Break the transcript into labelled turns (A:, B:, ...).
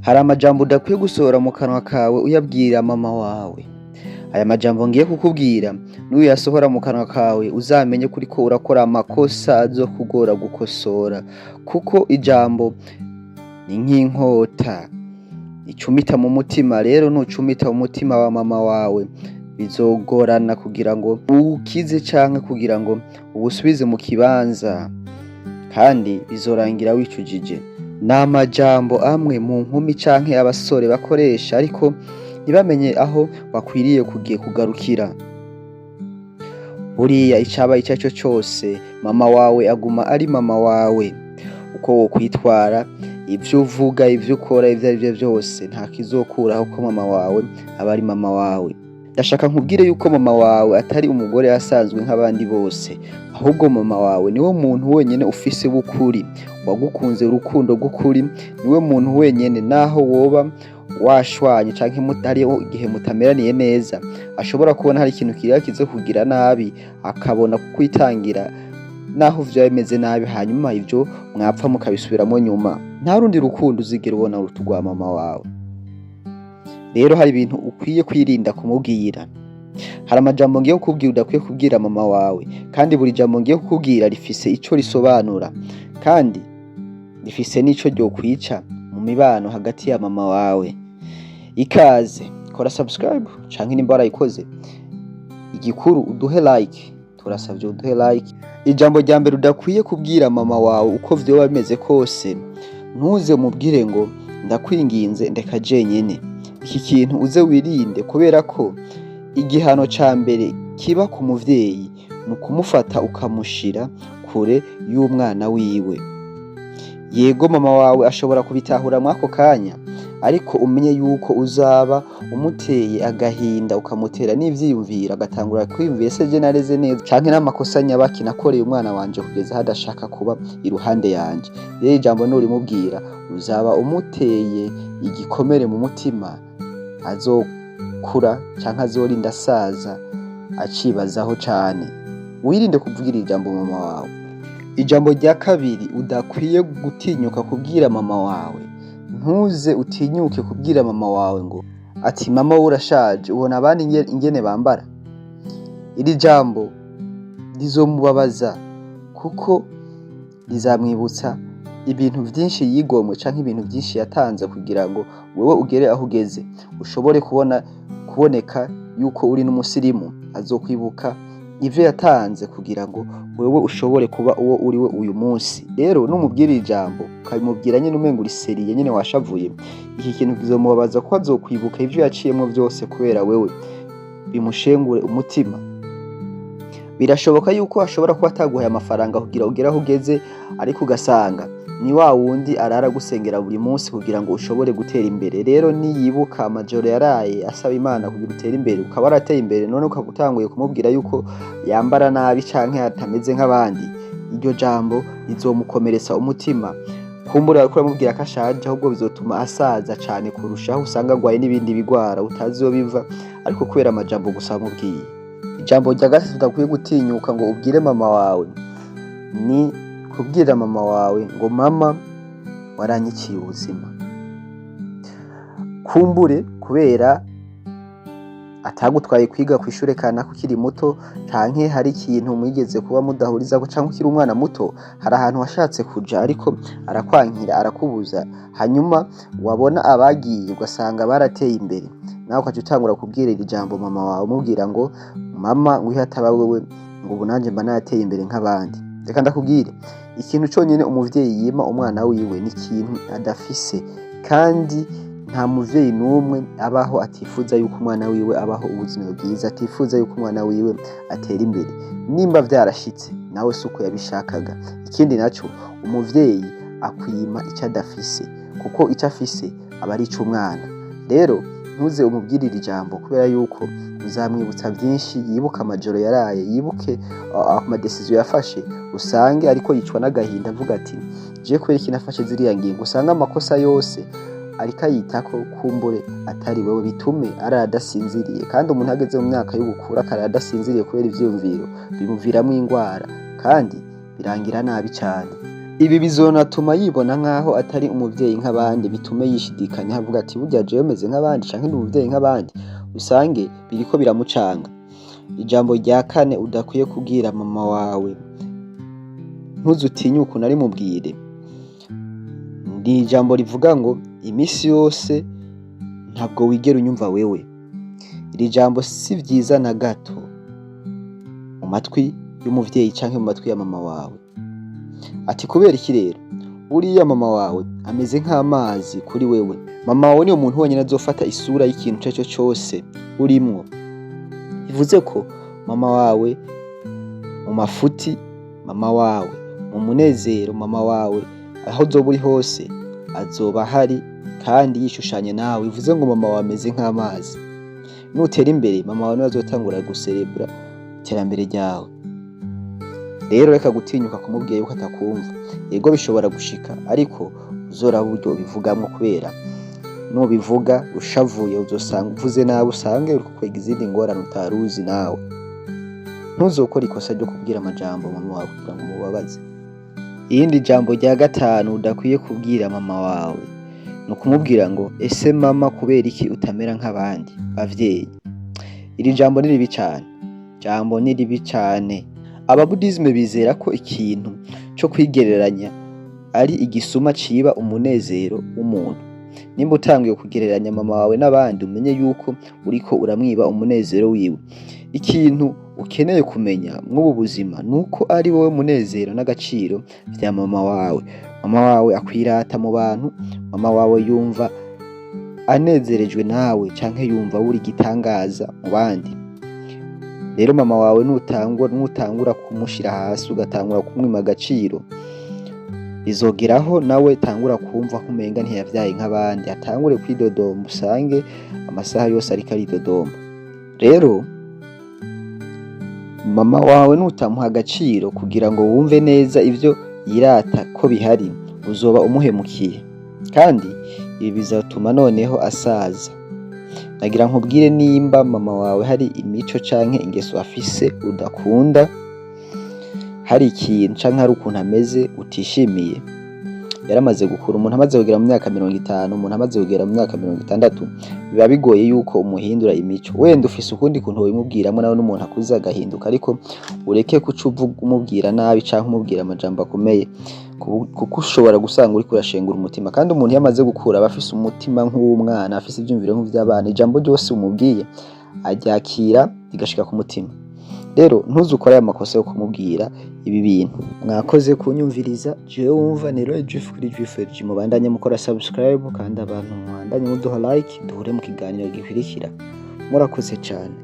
A: Hari amajambo udakwiye gusohora mu kanwa kawe uyabwira mama wawe. Aya majambo ngiye kukubwira, nuyasohora mu kanwa kawe uzamenye ko uriko urakora amakosa azokugora gukosora, kuko ijambo ni nk'inkota icumita mu mutima. Rero nucumita mu mutima wa mama wawe, bizogorana kugira ngo uwukize canke kugira ngo uwusubize mu kibanza, kandi bizorangira wicujije. Ni amajambo amwe mu nkumi canke abasore bakoresha, ariko ntibamenye aho bakwiriye kugiye kugarukira. Buriya icaba ico arico cose, mama wawe aguma ari mama wawe. Uko wokwitwara, ivyo uvuga, ivyo ukora, ivyo arivyo vyose, nta kizokuraho ko mama wawe aba ari mama wawe. Ndashaka nkubwire yuko mama wawe atari umugore asanzwe nk'abandi bose, ahubwo mama wawe niwe muntu wenyene ufise w'ukuri, wagukunze urukundo rw'ukuri. Niwe muntu wenyene, naho woba washwanye canke hariho igihe mutameraniye neza, ashobora kubona hari ikintu kiriya kiza kugira nabi, akabona kukwitangira naho vyoba bimeze nabi, hanyuma ivyo mwapfa mukabisubiramwo nyuma. Nta rundi rukundo uzigera ubona ruruta urwa mama wawe. Rero hari ibintu ukwiye kwirinda kumubwira. Hari amajambo ngiye kukubwira udakwiye kubwira mama wawe, kandi buri jambo ngiye kukubwira rifise ico risobanura, kandi rifise n'ico ryokwica mu mibano hagati ya mama wawe. Ikaze, kora subscribe canke nimba warayikoze, igikuru uduhe like, turasavye uduhe like. Ijambo rya mbere udakwiye kubwira mama wawe, uko vyoba bimeze kose, ntuze umubwire ngo "Ndakwinginze, ndeka jenyene." Iki kintu uze wirinde, kubera ko igihano ca mbere kiba ku muvyeyi ni ukumufata ukamushira kure y'umwana wiwe. Yego, mama wawe ashobora kubitahura mw'ako kanya, ariko umenye yuko uzaba umuteye agahinda, ukamutera n'ivyiyumviro, agatangura kwiyumvira: "Ese je nareze neza, canke n'amakosa nyabaki nakoreye umwana wanje kugeza aho adashaka kuba iruhande yanje?" Rero ijambo nurimubwira, uzaba umuteye igikomere mu mutima azokura canke azorinda asaza acibazaho cane. Wirinde kuvugira ijambo mama wawe. Ijambo rya kabiri udakwiye gutinyuka kubwira mama wawe, ntuze utinyuke kubwira mama wawe ngo ati "Mama, wowe urashaje, ubona abandi ingene bambara." Iri jambo rizomubabaza, kuko rizamwibutsa ibintu vyinshi yigomwe canke ibintu vyinshi yatanze kugira ngo wewe ugere aho ugeze, ushobore kubona kuboneka yuko uri n'umusirimu. Azokwibuka ivyo yatanze kugira ngo wewe ushobore kuba uwo uriwe uyu munsi. Rero numubwira ijambo, ukabimubwira nyene umengo uri sérieux nyene washavuye, iki kintu kizomubabaza, kuko azokwibuka ivyo yaciyemwo vyose kubera wewe, bimushengure umutima. Birashoboka yuko ashobora kuba ataguhaye amafaranga kugira ugere aho ugeze, ariko ugasanga ni wa wundi arara gusengera buri munsi kugira ngo ushobore gutera imbere. Rero niyibuka amajoro yaraye asaba Imana kugira utere imbere, ukaba warateye imbere, none ukaba utanguye kumubwira yuko yambara nabi canke atameze nk'abandi, iryo jambo rizomukomeretsa umutima. Kumbura wariko uramubwira ko ashaje, ahubwo bizotuma asaza cane kurushaho, usanga agwaye n'ibindi bigwara utazi iyo biva, ariko kubera amajambo gusa wamubwiye. Ijambo rya gatatu udakwiye gutinyuka ngo ubwire mama wawe ni kubwira mama wawe ngo "Mama, waranyiciye ubuzima." Kumbure kubera atagutwaye kwiga kw'ishure kanaka ukiri muto, canke hari ikintu mwigeze kuba mudahurizako, canke ukiri umwana muto hari ahantu washatse kuja ariko arakwankira, arakubuza, hanyuma wabona abagiye ugasanga barateye imbere, nawe ukaca utangura kubwira iri jambo mama wawe, umubwira ngo "Mama, ngo iyo hataba wewe, ngo ubu nanje mba narateye imbere nk'abandi." Reka ndakubwire, ikintu conyene umuvyeyi yima umwana wiwe ni ikintu adafise, kandi nta muvyeyi n'umwe abaho atifuza yuko umwana wiwe abaho ubuzima bwiza, atifuza yuko umwana wiwe atera imbere. Nimba vyarashitse, nawe si uko yabishakaga. Ikindi naco, umuvyeyi akwima ico adafise, kuko ico afise aba ari ic'umwana. Rero ntuze umubwirire ijambo, kubera yuko uzamwibutsa vyinshi, yibuke amajoro yaraye, yibuke ama décisions yafashe, usange ariko yicwa n'agahinda avuga ati "Je kubera iki nafashe ziriya ngingo?" Usange amakosa yose ariko ayitako, kumbure atari wewe, bitume arara adasinziriye. Kandi umuntu ageze mu myaka y'ubukuru akarara adasinziriye kubera ivyiyumviro, bimuviramwo ingwara kandi birangira nabi cane. Ibi bizonatuma yibona nk'aho atari umuvyeyi nk'abandi, bitume yishidikanya avuga ati burya jewe meze nk'abandi canke ndi umuvyeyi nk'abandi, usange biriko biramucanga. Ijambo rya kane udakwiye kubwira mama wawe, ntuzutinyuke unarimubwire, ni ijambo rivuga ngo imisi yose ntabwo wigera unyumva wewe. Iri jambo si vyiza na gato mu matwi y'umuvyeyi canke mu matwi ya mama wawe. Ati kubera iki rero? Buriya mama wawe ameze nk'amazi kuri wewe. Mama wawe niwe muntu wenyene azofata isura y'ikintu ico arico cose urimwo. Bivuze ko mama wawe mu mafuti, mama wawe mu munezero, mama wawe aho uzoba uri hose azoba ahari kandi yishushanya nawe. Bivuze ngo mama wawe ameze nk'amazi. Nutera imbere, mama wawe niwe azotangura guserebura iterambere ryawe. Rero reka gutinyuka kumubwira yuko atakumva. Yego, bishobora gushika, ariko uzoraba uburyo ubivugamwo, kubera nubivuga ushavuye uzosanga uvuze nabi, usange uriko ukwega izindi ngorane utari uzi nawe. Ntuzokore ikosa ryo kubwira amajambo mama wawe kugira ngo umubabaze. Iyindi jambo rya gatanu udakwiye kubwira mama wawe ni ukumubwira ngo ese mama, kubera iki utamera nk'abandi bavyeyi? Iri jambo ni ribi cane, jambo ni ribi cane. Ababudisme bizera ko ikintu co kwigereranya ari igisuma ciba umunezero w'umuntu. Nimba utanguye kugereranya mama wawe n'abandi, umenye yuko uriko uramwiba umunezero wiwe. Ikintu ukeneye kumenya mw'ubu buzima nuko ari wowe munezero n'agaciro vya mama wawe. Mama wawe akwirata mu bantu, mama wawe yumva anezerejwe nawe canke yumva uri igitangaza mu bandi. Rero mama wawe nutangura kumushira hasi, ugatangura kumwima agaciro, bizogeraho nawe tangura kumva ko umenga ntiyavyaye nk'abandi, atangure kwidodomba, usange amasaha yose ariko aridodomba. Rero mama wawe nutamuha agaciro kugira ngo wumve neza ivyo yirata ko bihari, uzoba umuhemukiye, kandi ibi bizatuma noneho asaza. Nagira nkubwire, nimba mama wawe hari imico canke ingeso afise udakunda, hari ikintu canke hari ukuntu ameze utishimiye, yaramaze gukura. Umuntu amaze kugera mu myaka 50, umuntu amaze kugera mu myaka 60, biba bigoye yuko umuhindura imico. Wenda ufise ukundi kuntu wobimubwiramwo, nawe n'umuntu akuze agahinduka, ariko ureke kuca uvuga umubwira nabi canke umubwira amajambo akomeye, kuko ushobora gusanga uriko urashengura umutima. Kandi umuntu iyo amaze gukura aba afise umutima nk'uw'umwana, afise ivyiyumviro nk'ivy'abana. Ijambo ryose umubwiye aryakira rigashika ku mutima. Rero ntuze ukore aya makosa yo kumubwira ibi bintu. Mwakoze kunyumviriza. Jewe wumva ni Roy Juif kuri Juif FG. Mubandanye mukora subscribe, kandi abantu mubandanye muduha like. Duhure mu kiganiro gikurikira. Murakoze cane.